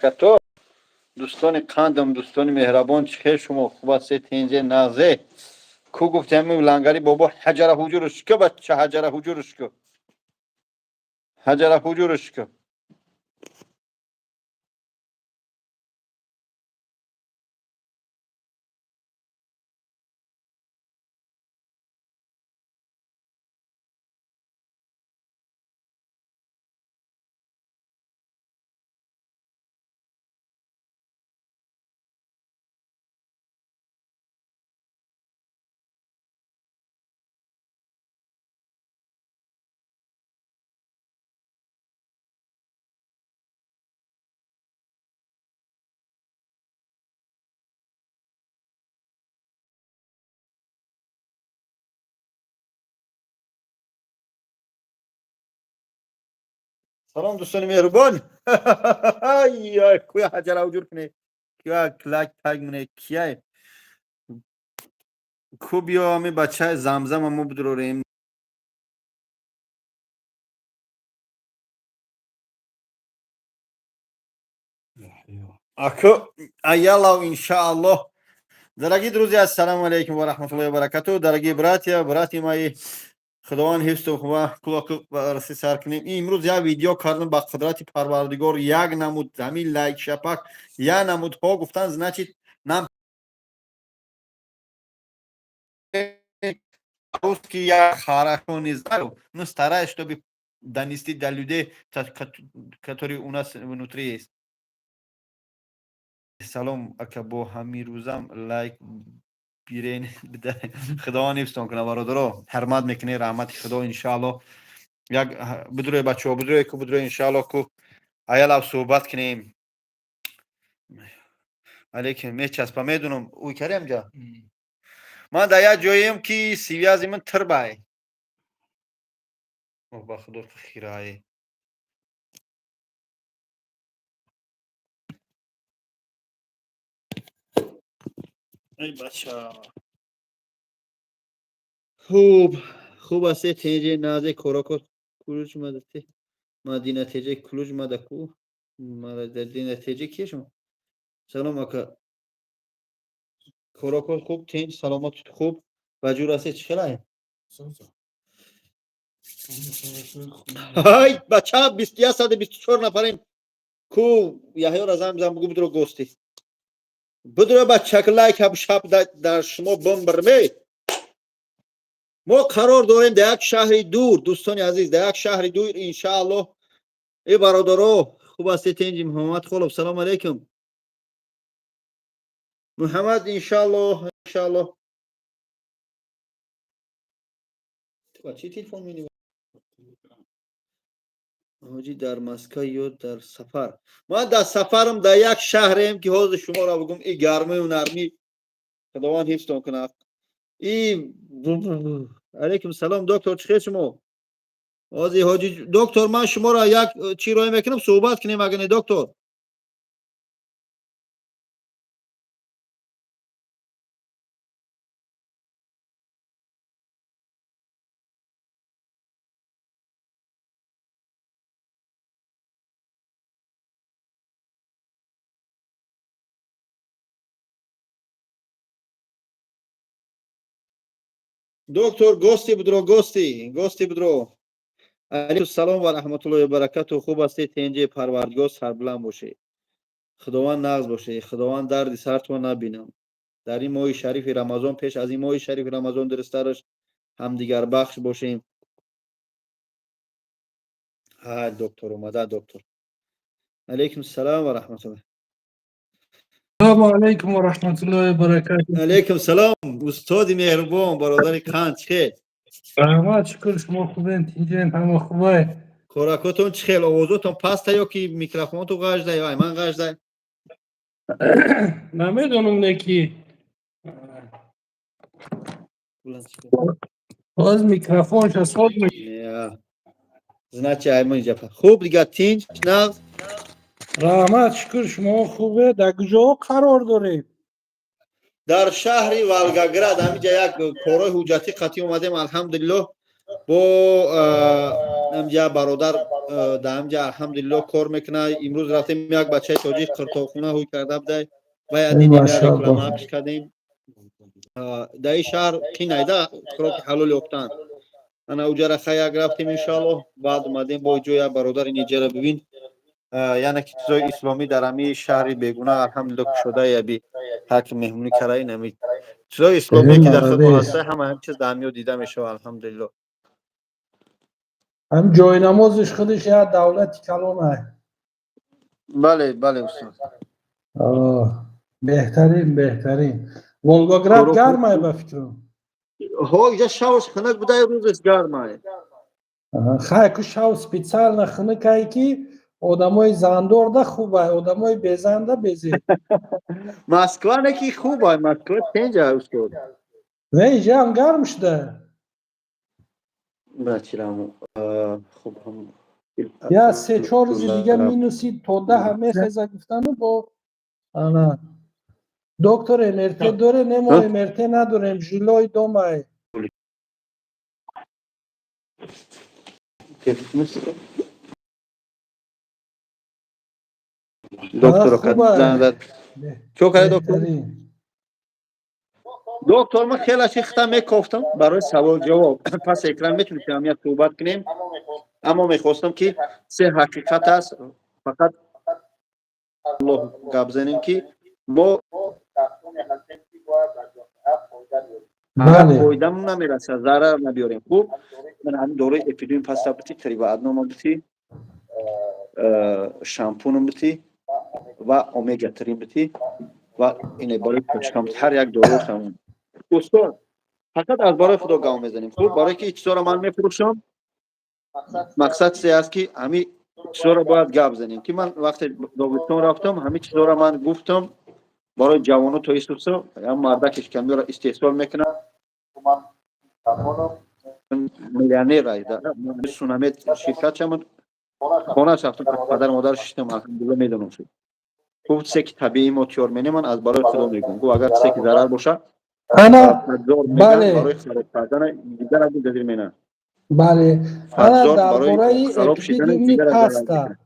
Баракату. Дӯстони қандам, дӯстони меҳрабон, чӣ хел шумо? Хуб ҳастед, тинҷе, нағзе? Ку гуфти ҳамин лангари бобо ҳаҷара ҳуҷурш ку, бача, ҳаҷара ҳуҷурш ку, ҳаҷара ҳуҷурш ку. Салом, дӯстони меҳрубон. Куя ҳаҷара ҳуҷур куне, кия лайк таг муне, кия ку? Биё, ами бачаи замзама мо бидурорем. Аку аялав, иншааллоҳ. Дорогие друзья, ассаламу алейкум ва раҳматуллоҳи ва баракатуh. Дорогие братья, братья мои, Худованд ҳифзу ва кулоку раси сар кунем. Имрӯз як видео кардам, ба қудрати Парвардигор, як намуд ҳамин лайк шапак, як намудҳо гуфтан, значит, нам русский я хорошо не знаю, но стараюсь, чтобы донести до людей, которые у нас внутри есть. Салом, ака, бо ҳамирӯзам лайк бирен. Худованд ҳифзтон кунад, бародаро, ҳурмат мекунед, раҳмати Худо, иншааллоҳ. Як бидурӯе, бачаҳо, бидурӯе ку, бидурӯе, иншааллоҳ, ку аялав суҳбат кунем. Алейкум, мечаспа, медунам, уй карем ҷа. Ман дар як ҷоем, ки связи ман тирбай. Ба Худо, хирае. Эй бача, хуб, хуб ҳастед, тинҷи, назе, короко? Кулуҷ мадате, Мадина теҷе, кулуҷ мадаку, Мадина теҷе кие шумо? Салом, ака, короко хуб, тинҷ, саломат, хуб ба ҷур ҳастед, чӣ хелае? Ҳай бача, 2124 нафарем. Ку Яҳёра занг бизан, бугу бидро гости, бидро, бачак, лайк шаб дар шумо бомбарме. Мо қарор дорем дар як шаҳри дур, дӯстони азиз, дар як шаҳри дур, иншааллоҳ. Э бародаро, хуб ҳастед, тинҷи? Муҳаммад Холов, салому алейкум, Муҳаммад. Иншааллоҳ, иншааллоҳ. Чӣ телефон менӣ, ҳоҷӣ? Дар Москва ё дар сафар? Ман дар сафарам, дар як шаҳрем, ки ҳозир шуморо бигӯм, и гармию нармӣ, Худованд ҳифзтон кунад. И алейкум салом, доктор, чӣ хел шумо? Ҳозир, ҳоҷи доктор, ман шуморо як чӣ роя мекунам, суҳбат кунем, агар не, доктор. Доктор, гости будро, гости, гости будро. Алейкум салом ва раҳматуллоҳи ва баракату. Хуб ҳастед, тинҷи? Парвардигор сарбуланд бошед, Худованд нағз бошед, Худованд дарди сартон набинам. Дар ин моҳи шарифи Рамазон, пеш аз ин моҳи шарифи Рамазон, дурусттараш, ҳамдигарбахш бошем. Ҳа, доктор омада, доктор. Алейкум салом ва раҳматуллоҳ. Салому алайкум ва раҳматуллоҳи ва баракатуҳ. Алейкум салом, устоди меҳрубон, бародари қанд, чӣ хел? Раҳмат, шукр, шумо хубен, тинҷен, ҳама хубай? Коракотон чӣ хел? Овозотон паста ё ки микрофонтон ғаждай, ай ман ғаждай? Намедонам, не ки боз микрофонша соз. Значит, ай ман инҷа хуб, дига тинҷ, нағз. Раҳмат, шукр, шумо хубе? Дар куҷо қарор доред? Дар шаҳри Волгоград, ҳаминҷа як корҳои ҳуҷҷатӣ қатъӣ омадем, алҳамдулиллоҳ. Бо амҷа бародар дар амҷа, алҳамдулилло, кор мекунад. Имрӯз рафтем, як бачаи тоҷик қиртоқхона ҳуй карда будай ва я дидем, я рекламаакш кардем. Дар ин шаҳр қинайда хӯроки ҳалол ёфтан. Ана уҷара хай як рафтем, иншоаллоҳ. Баъд омадем бо ҷоя бародари ниҷара бибин, яъне ки чизои исломӣ дар ҳамин шаҳри бегуна, алҳамдулилло, кушода яби ҳар ки меҳмонӣ карда, инами чизои исломие ки дар худмон ҳаста, ҳама ҳам чиз дар ҳамиё дида мешавад, алҳамдулилло. Ҳам ҷойнамозиш худаш як давлати калон ай. Бале, устод. Беҳтарин, беҳтарин. Волгоград гармай, ба фикрам. Ҳо, иҷа шавш хунук будай, рӯзаш гармай. Хай, ку шав специально хунукай, ки одамои зандорда хубай, одамои безанда безеб. Москва не ки хубай, Москва тенҷа, устод. Не, иҷаам гарм шуда. Бачираму хуб. Я 3-4 рӯзи дига минуси то 10 мехеза гуфтану. Бо ана доктор МРТ доре? Не, мо МРТ надорем, жилой домай. Доктор чо карда, доктор? Доктор, ман хеле хита мекофтам барои савол ҷавоб пас экран метавонем ҳамия суҳбат кунем, аммо мехостам, ки се ҳақиқат аст, фақат аллоҳ гап занем, ки мо фоидамон намерасад, зарар набиёрем. Хуб, ман ҳамин дорои эпидемия паста бити, тривааднома бити, шампунам бити ва омега три бити ва ине барои пачкам ҳар як дору тамом. Устод, фақат аз барои худо гав мезанем. Хуб, барое ки чизоро ман мефурӯшам, мақсад се аст, ки ҳамин чизоро бояд гап занем, ки ман вақте Догистон рафтам, ҳамин чизоро ман гуфтам барои ҷавоно то исусо ям мардакеш ки ҳамиёро истеҳсол мекунад, миллионер сунамед ширкат шамад. Хонааш рафтам, падар модар шиштам, алҳамдулилла, медонам шуд. Гуфт, чизе ки табиӣ мо тиёр менем, ман аз барои худо мегӯям. Гуфт, агар чизе ки зарар боша, ана барои хароб кардана дигар аз дадир мена. Бале, ана дар бораи эпидемии паста,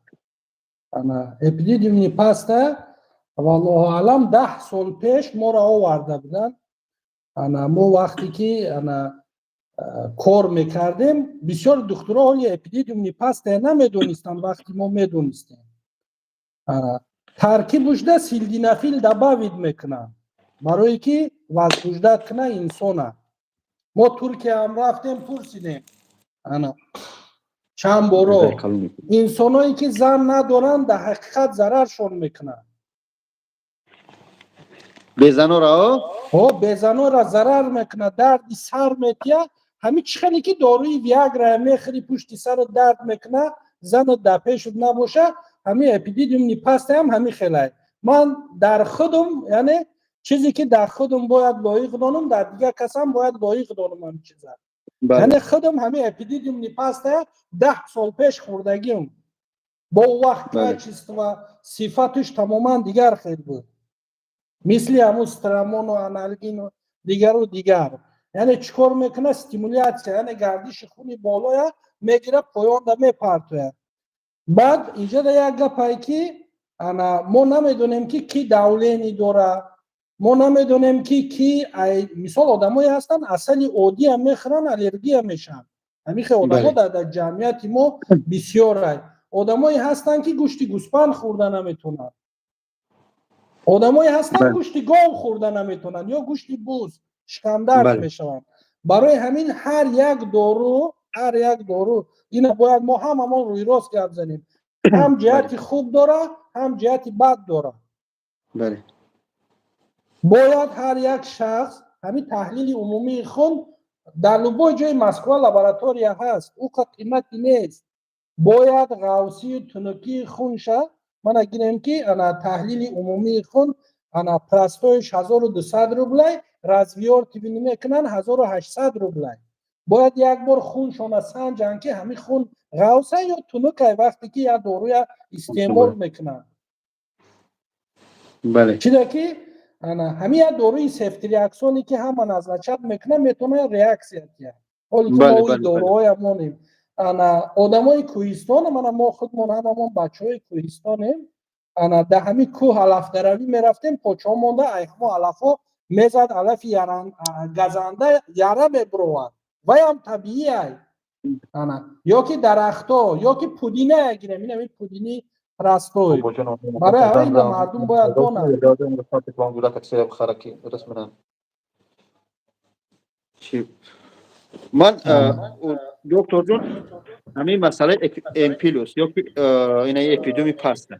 ана эпидемии паста, валлоҳу алам, 10 сол пеш моро оварда буданд. Ана мо вақте ки ана кор мекардем, бисёр духтуро ҳоли эпидемии паста намедонистанд. Вақти мо медонистем, таркибушда силденафил добавить мекунанд, барое ки возбуждать куна инсона. Мо Туркияам рафтем, пурсидем, ана чанд боро инсоное ки зан надоранд, дар ҳақиқат зараршон мекунанд. Безанора? Ҳо, безанора зарар мекунад, дарди сар метия. Ҳамин чӣ хеле ки доруи виагра мехӯри, пушти сарат дард мекуна, занат дар пешут набоша, ҳамин эпидидиумни пастаам ҳамин хелай. Ман дар худум, яъне чизе ки дар худум бояд лоиқ донам, дар дигар касам бояд лоиқ донам ҳамин чиза. Яъне худум ҳамин эпидидиумни пастая 10 сол пеш хӯрдагиам, бо вақт качество, сифатуш тамоман дигар хел буд, мисли ҳамун страмону аналгину дигару дигар. Яъне чӣ кор мекунад? Стимуляция, яъне гардиши хуни болоя мегира, поёнда мепартояд. Баъд инҷода як гапае, ки ана мо намедонем, ки ки давление дора, мо намедонем, ки мисол, одамое ҳастанд, асали оддиам мехӯранд, аллергия мешаванд. Ҳамин хел одамо дар ҷамъияти мо бисёрай. Одамое ҳастанд, ки гӯшти гӯспанд хӯрда наметавонанд, одамое ҳастанд, гӯшти гов хӯрда наметавонанд ё гӯшти буз, шикамдард мешаванд. Барои ҳамин ҳар як дору, ина бояд мо ҳамамон рӯйрост гап занем, ҳам ҷиҳати хуб дора, ҳам ҷиҳати бад дора. Бояд ҳар як шахс ҳамин таҳлили умумии хун, дар любой ҷои Москва лаборатория ҳаст, ӯ қа қимати нест. Бояд ғавсию тунукии хунша мана гирем, ки ана таҳлили умумии хун, ана простой ш 1200 рублай, развёртывание мекунанд, 1800 рублай. Бояд як бор хуншона санҷанд, ки ҳамин хун ғавса ё тунукай, вақте ки як доруя истеъмол мекунанд. Чида ки ана ҳамин як доруи сефтриаксоне, ки ҳама назначать мекунад, метавонад реаксия диҳад. Ҳоле ки мо доруҳоя монем. Ана одамои кӯҳистон, мана мо худмон ҳамамон бачаҳои кӯҳистонем. Ана да ҳами кӯҳ алафдаравӣ мерафтем, почаҳо монда, ай ҳамо алафҳо мезад, алафи газанда яра мебуровад, ваям табиӣ ай. Ана ё ки дарахто, ё ки пудина гирем, ин ҳами пудини простой. Барои ҳамин мардум бояд донад. Ман, докторҷон, ҳамин масъалаи эмпилус ё ина эпидемии паста,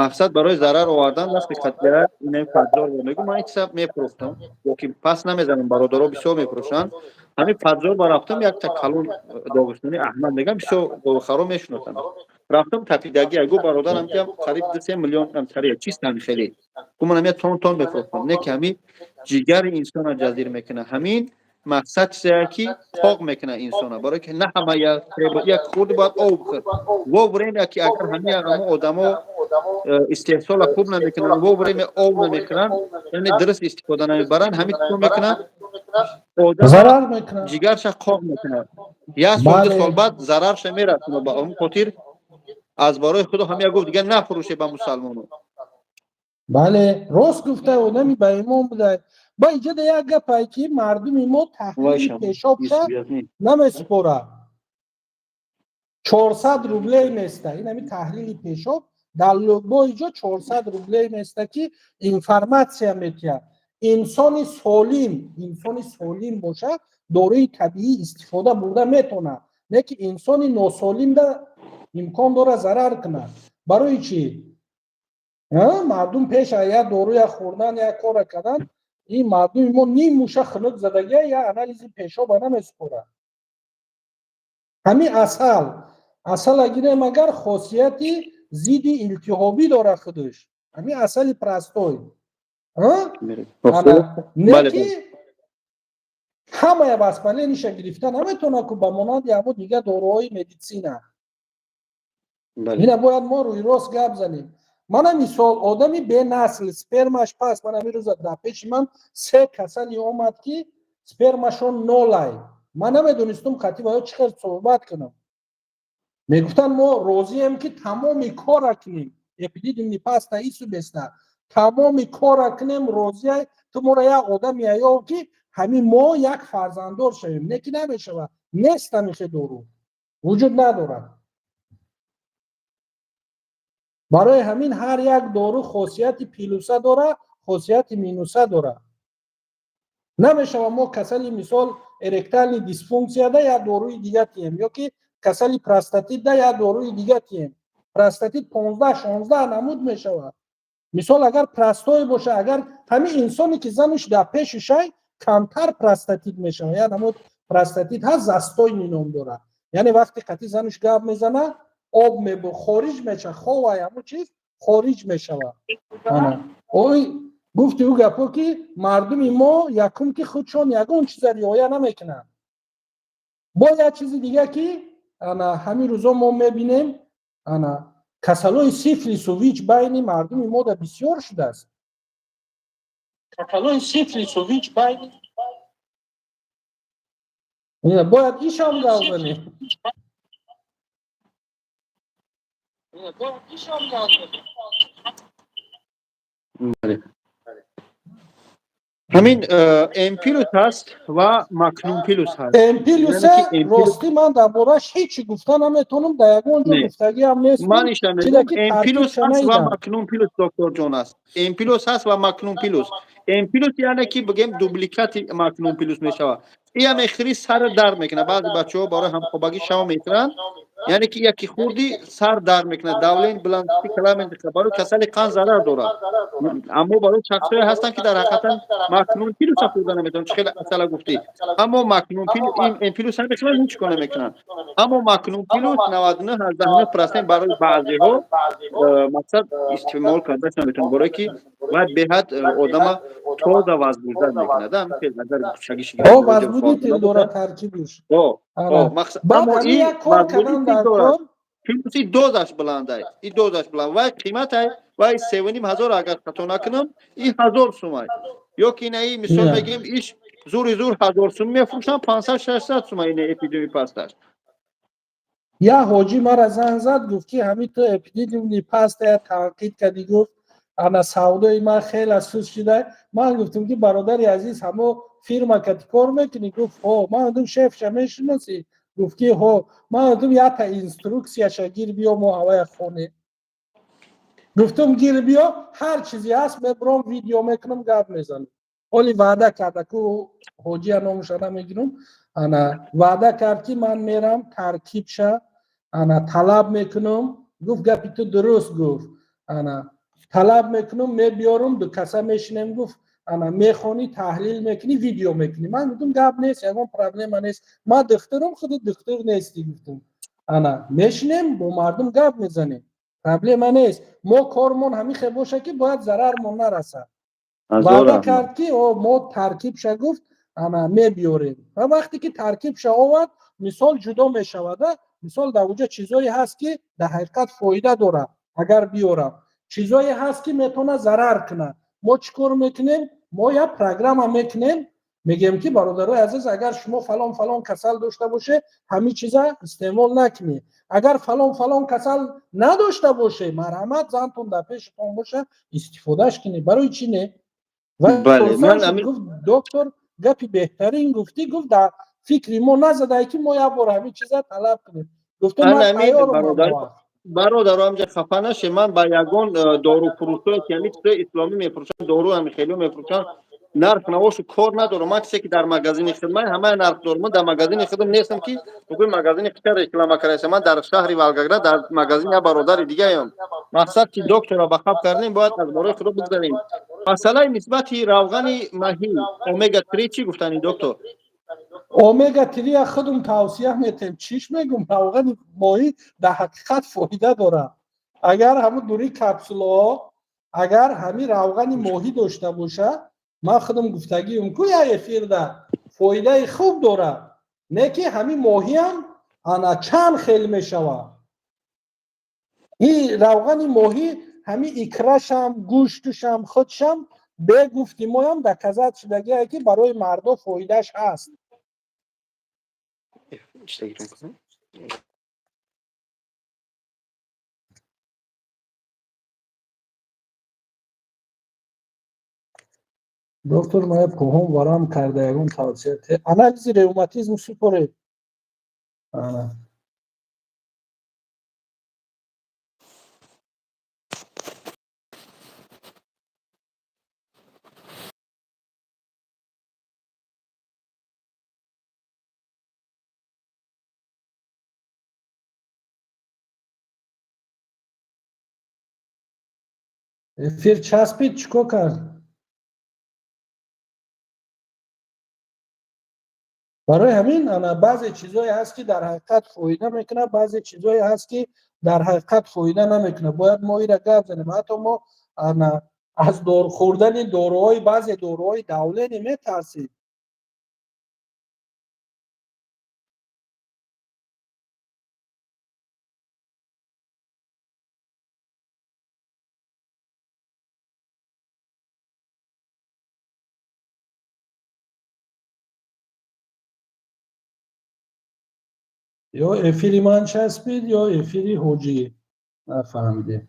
мақсад барои зарар овардан вақти қатъия ина фаджор мегӯ, ман ин мефурӯхтам ё ки пас намезанам, бародаро бисёр мефурӯшанд. Ҳамин фаджор ба рафтам, якта калон доғистони Аҳмад мегам, бисёр говхаро мешиносам. Рафтам, тапидаги гу бародарам ки қариб 2-3 миллион тария чист, ҳами хеле гу ман ҳамия тон тон мефурӯхтам, не ки ҳами ҷигари инсона ҷазир мекунад. Ҳамин мақсад чизе ки поқ мекунад инсона, барое ки на ҳама як хурди бояд об бихӯрд. Во время ки агар ҳамин ҳамо одамо истеҳсола хуб намекунанд, во время об намекунанд, яъне дуруст истифода намебаранд, ҳамин чико мекунанд? Зарар мекунад. Ҷигарша қоқ мекунад, як сол, 2 сол баъд зарарша мерасонад. Ба он хотир аз барои худо ҳамия гуфт: дигар нафурӯше ба мусалмоно. Бале, рост гуфта, одами ба имон буда. Ба иҷода як гапае ки мардуми мо таҳлили пешобша намесупорад, 400 рублей места. Ин ҳами таҳлили пешоб дар любой ҷо 400 рублей места, ки информатсия метиҳад. Инсони солим бошад, доруи табиӣ истифода бурда метавонад, не ки инсони носолимда имкон дорад зарар кунад. Барои чӣ мардум пеш аз як доруя хӯрдан, як кора кардан, ин мардуми мо ним муша хунук задагия, як анализи пешоба намесупорад. Ҳамин асала гирем агар, хосияти зидди илтиҳобӣ дорад худаш, ҳамин асали простой, не ки ҳамая воспаление ша гирифта наметавонад ку, ба монанди ҳамо дигар доруҳои медицина. Ина бояд мо рӯи рост гап занем. Мана мисол, одами бенасл, спермаш паст. Ман ҳамин рӯза дар пеши ман се касали омад, ки спермашон нолай. Ман намедонистум қатъи ва ё чӣ хел суҳбат кунам. Мегуфтанд: мо розием, ки тамоми кора кунем, эпидидимни паста ису беста, тамоми кора кунем, розия, ту моро як одами аёв, ки ҳамин мо як фарзанддор шавем. Не ки намешавад, нест, ҳамихе дору вуҷуд надорад. Барои ҳамин ҳар як дору хосияти плюса дора, хосияти минуса дора. Намешава мо касали, мисол, эректильный дисфункцияда як доруи дига тием ё ки касали простатитда як доруи дига тием. Простатит 15-16 намуд мешавад. Мисол, агар простой боша, агар ҳамин инсоне ки зануш дар пеши шай, камтар простатит мешавад. Як намуд простатит ҳаст, застойный ном дорад, яъне вақте қатъи зануш гап мезана, об хориҷ мешавад, ховай ҳамун чиз хориҷ мешавад. Ой, гуфти ӯ гапо, ки мардуми мо якум ки худшон ягон чиза риоя намекунанд. Бо як чизи дига, ки ана ҳамин рӯзо мо мебинем, ана касалои сифлису ВИЧ байни мардуми мо да бисёр шудааст. Касалои сифлису ВИЧ байни бояд ишам гап занем. Ҳамин эмпилус ҳаст ва макнумпилус ҳаст. Эмпилуса ростӣ ман дар бораш ҳечи гуфта наметавонам, дар ягон ҷо гуфтагиам нест. Ман иша мегӯям, эмпилус ҳаст ва макнумпилус, докторҷон, аст. Эмпилус ҳаст ва макнумпилус. Эмпилус яъне ки бигем дубликати макнумпилус мешавад. Ия мехӯри, сар дард мекунад. Баъзе бачаҳо барои ҳамхобагӣ шава мехӯранд, яъне ки яки хурди сар дард мекунад, давление баланд, барои касали қанд зарар дорад. Аммо барои шахсҳое ҳастанд, ки дар ҳақиқатан макнумпилуса хӯрда наметавонанд, чӣ хеле асала гуфтӣ. Аммо макнумпилус, эмпилус ҳам мехӯранд, ҳеҷ кор намекунанд. Аммо макнумпилус 99,9% барои баъзеҳо мақсад истеъмол кардааш наметавонад, барое ки вай беҳад одама тоза возбуждать мекунад. Агар кучагиш возбудитель дорад таркибиш. Аммо плюси дозаш баландай, и дозаш баланд, вай қиматай, вай 3,5 ҳазор, агар хато накунам, и 1000 сумай, ё ки инаи мисол мегирем, иш Зури зур 1000 сум мефурӯшанд, 500, 600 сума ин эпидемии пасташ. Я ҳоҷӣ мара занг зад, гуфт, ки ҳамин ту эпидемии пастая танқид кардӣ, гуфт, ана савдои ман хеле суст шуда. Ман гуфтам, ки бародари азиз, ҳамо фирма кати кор мекунӣ? Гуфт: ҳо. Ман гуфтам: шефша мешиносӣ? Гуфт, ки ҳо. Ман гуфтам: якта инструксияша гир биё, мо ҳавая хонем. Гуфтам: гир биё, ҳар чизе ҳаст, мебурам, видео мекунам, гап мезанам. Ҳоли ваъда карда ку ҳоҷия, номуша намегирам, ана ваъда кард, ки ман мерам, таркибша ана талаб мекунам. Гуфт: гапи ту дуруст. Гуфт: ана талаб мекунам, мебиёрам, ду каса мешинем. Гуфт: ана мехонӣ, таҳлил мекунӣ, видео мекунӣ. Ман гуфтам: гап нест, ягон проблема нест, ман духтурам, худи духтур нестӣ. Гуфтам: ана мешинем, бо мардум гап мезанем, проблема нест. Мо кормон ҳамин хел боша, ки бояд зарармон нарасад. Ваъда кард, ки мо таркибша, гуфт, ана мебиёрем. Ва вақте ки таркибша овард, мисол, ҷудо мешавада. Мисол, дар уҷа чизое ҳаст, ки дар ҳақиқат фоида дорад, агар биёрам, чизое ҳаст, ки метавонад зарар кунад. Мо чӣ кор мекунем? Мо як программа мекунем, мегӯем, ки бародарои азиз, агар шумо фалон фалон касал дошта боше, ҳамин чиза истеъмол накунед, агар фалон фалон касал надошта боше, марҳамат, зантон дар пешатон боша, истифодаш кунед, барои чӣ не? Гуфт: доктор, гапи беҳтарин гуфтӣ. Гуфт: дар фикри мо назадае, ки мо як бор ҳамин чиза талаб кунем. Гуфтум: Бародаро, ҳамҷа хафа наше, ман ба ягон доруфурӯшое, ки ҳамин чизои исломӣ мефурӯшанд, дору ҳами хело мефурӯшанд, нарх навошу кор надорам. Ман кисе ки дар магазини хидмат ҳамаи нарх дорам. Ман дар магазини хидм нестам, ки бигӯи магазини хита реклама кардаста. Ман дар шаҳри Волгоград дар магазини як бародари дигаям. Мақсад, ки доктора ба хаб кардем, бояд аз борои худо бигзарем. Масъалаи нисбати равғани маҳӣ омега 3 чӣ гуфтани, доктор? Омега 3 худум тавсия метем. Чиш мегум, равғани моҳӣ дар ҳақиқат фоида дорад. Агар ҳамун дури капсулаҳо, агар ҳамин равғани моҳӣ дошта боша, ман худам гуфтагиам ку як эфирда, фоидаи хуб дорад. Не ки ҳамин моҳиам ана чанд хел мешавад. Ин равғани моҳӣ, ҳамин икрашам, гӯштушам, худшам бегуфти моям доказать шудагие, ки барои мардо фоидааш ҳаст. Чита гирем? Доктор, мая пӯҳон варам карда, ягон тавсия? Анализи ревматизм супоред. Ана. Эфир часпид, чӣ кор кард? Барои ҳамин ана баъзе чизое ҳаст, ки дар ҳақиқат фоида мекунад, баъзе чизое ҳаст, ки дар ҳақиқат фоида намекунад. Бояд мо ира гап занем. Ҳатто мо ана аз хӯрдани доруҳои, баъзе доруҳои давление метарсем. Ё эфири ман часпид, ё эфири ҳоҷӣ, нафаҳмидем.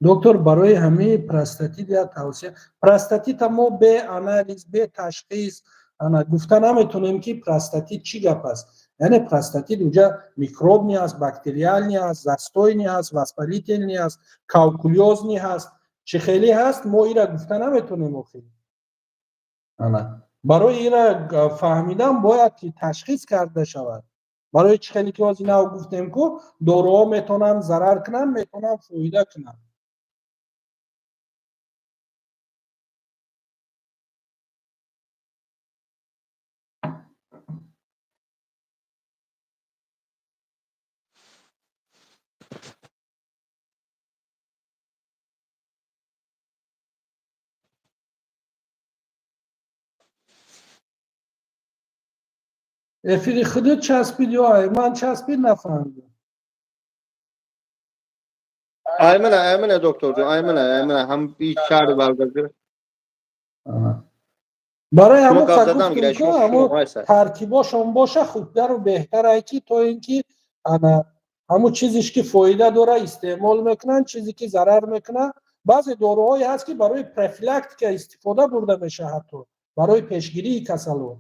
Доктор, барои ҳамаи простатит як тавсия. Простатита мо бе анализ, бе ташхис ана гуфта наметонем, ки простатит чӣ гап аст. Яъне простатит уҷа микробный аст, бактериальный аст, застойный аст, воспалительный аст, калькулёзный ҳаст, чӣ хеле ҳаст, мо ира гуфта наметонем охир. Ана барои ира фаҳмидан бояд ки ташхис карда шавад. Барои чӣ хеле ки ҳозир нав гуфтем ку, доруҳо метавонанд зарар кунанд, метавонанд фоида кунанд. Эфири худут часпид ё ман часпид, нафаҳмидам. Аймана, аймана, докторҷон, аймана, аймана, ҳам шаҳри Волгоград. Барои ҳамо ҳамо таркибошон боша, хубтару беҳтарае, ки то ин ки ана ҳамун чизеш ки фоида дора, истеъмол мекунанд, чизе ки зарар мекунад. Баъзе доруҳое ҳаст, ки барои профилактика истифода бурда мешавад, ҳатто барои пешгирии касалон.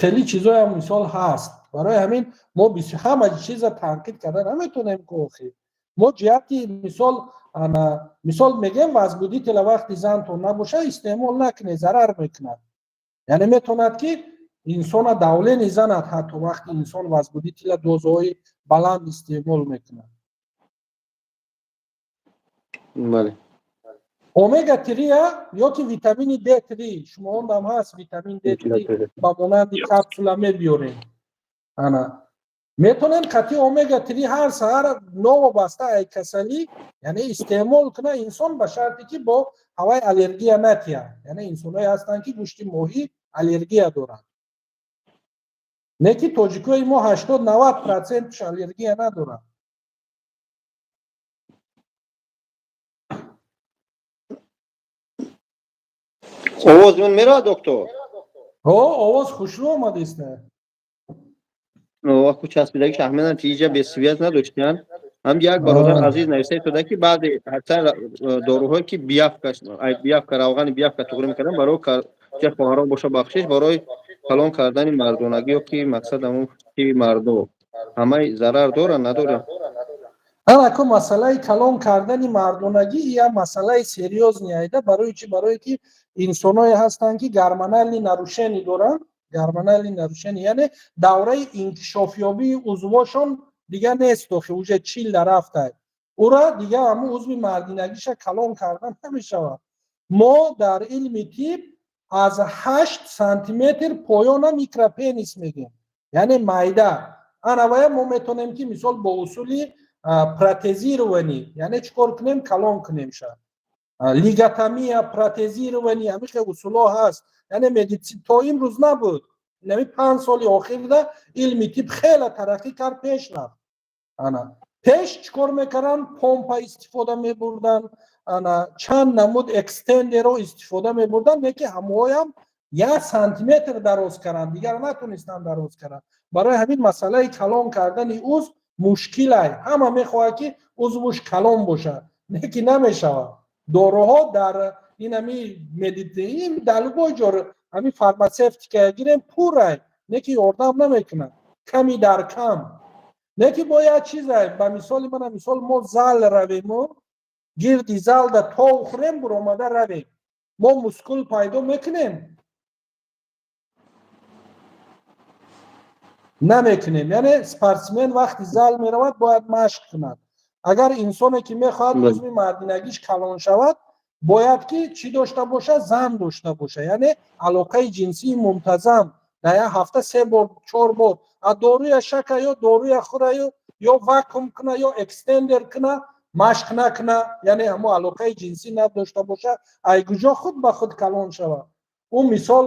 Хеле чизоям мисол ҳаст. Барои ҳамин мо ҳама чиза танқид карда наметонем ку охир. Мо ҷиҳати мисол, ана мисол мегӯем, возбудитель а вақти зантон набоша, истеъмол накунед, зарар мекунад. Яъне метавонад, ки инсона давление занад, ҳатто вақти инсон возбудитель а дозаҳои баланд истеъмол мекунад. Омега 3 ё ки витамини Д3, шумо ондам ҳаст, витамин Д3 ба монанди капсула мебиёрем. Ана метавонем қати омега 3 ҳар саҳар, новобаста ай касалӣ, яъне истеъмол куна инсон, ба шарте ки бо ҳавай аллергия натиҳад. Яъне инсонҳое ҳастанд, ки гӯшти моҳӣ аллергия доранд. Не ки тоҷикои мо 80-90 процентш аллергия надоранд. Овоз ман меравад, доктор? О, овоз хушрӯ омадеста. Вақу часпидаги шахминам ки иҷа бесвязь надоштиян. Ҳам як бародар азиз нависта истода, ки баъзе ҳатта доруҳое ки биявка, биявка, равғани биявка туғри мекардам барои ҷа хоҳарон боша, бахшиш, барои калон кардани мардонагӣ ё ки мақсад ҳамон ки мардо ҳамаи зарар доранд, надоранд? Анако, масъалаи калон кардани мардонагӣ як масъалаи серьёзный айда. Барои чи? Барое ки инсоное ҳастанд, ки гормональный нарушение доранд. Гормональный нарушение, яъне давраи инкишофёбии узвошон дига нест охи, уже 40 рафтай, ура дига ҳамун узви мардинагиша калон кардан намешавад. Мо дар илми тиб аз 8 сантиметр поёна микропенис мегӯем, яъне майда. Анавая мо метавонем, ки мисол бо усули протезирование, яъне чӣ кор кунем, калон кунем ша. Лиготомия, протезирование, ҳамин хел усулҳо ҳаст. Яъне медицин то имрӯз набуд. Нами 5 соли охирда илми тиб хеле тараққӣ кард, пеш рафт. Ана пеш чӣ кор мекарданд? Помпа истифода мебурданд, ана чанд намуд экстендер ро истифода мебурданд, не ки ҳамоям 1 сантиметр дароз карданд, дигар натонистанд дароз карданд. Барои ҳамин масъалаи калон кардани узв мушкилай. Ҳама мехоҳад, ки узвуш калон бошад, не ки намешавад. Доруҳо дар инами медицин, дар любой ҷо, ҳамин фармацевтика гирем, пурай, не ки ёрдам намекунад, ками дар кам. Не ки бо як чизай, ба мисоли мана мисол мо зал равему, гирди залда тов хӯрем, буромада равем, мо мускул пайдо мекунем? Намекунем. Яъне спортсмен вақти зал меравад, бояд машқ кунад. Агар инсоне ки мехоҳад узви мардинагиш калон шавад, бояд ки чӣ дошта бошад? Зан дошта бошад, яъне алоқаи ҷинсии мунтазам, дар як ҳафта се бор, чор бор. А доруя шака ё доруя хӯраю ё вакуум куна, ё экстендер куна, машқ накуна, яъне ҳамо алоқаи ҷинсӣ надошта боша, ай куҷо худ ба худ калон шавад? Ӯ мисол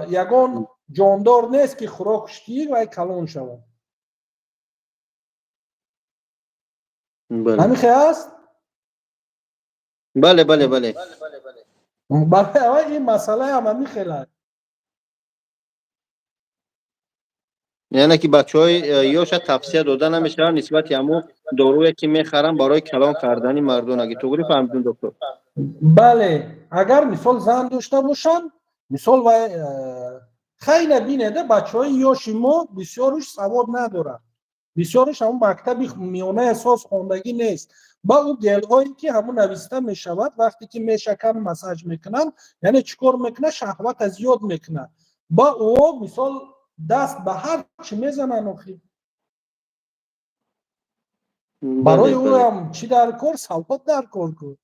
ягон ҷондор нест, ки хӯрок штӣ вай калон шавад. Ҳамин хел аст. Бале, бале, бале. Барои ин масъалаам ҳамин хел аст. Яъне ки бачаҳои ёша тавсия дода намешавад нисбати ҳамун доруе, ки мехаранд барои калон кардани мардонагӣ. Туғри фаҳмидум, доктор? Бале, агар мисол зан дошта бошанд, мисол вай хайна бинеда, бачаҳои ёши мо бисёруш савод надорад, бисёруш ҳамун мактаби миёнаи асос хондагӣ нест. Ба ӯ гелҳое ки ҳамун нависта мешавад, вақте ки мешакан, массаж мекунанд, яъне чӣ кор мекунад? Шаҳвата зиёд мекунад. Ба ӯ мисол даст ба ҳар чӣ мезананд охи. Барои ӯам чӣ дар кор? Савод дар кор кун.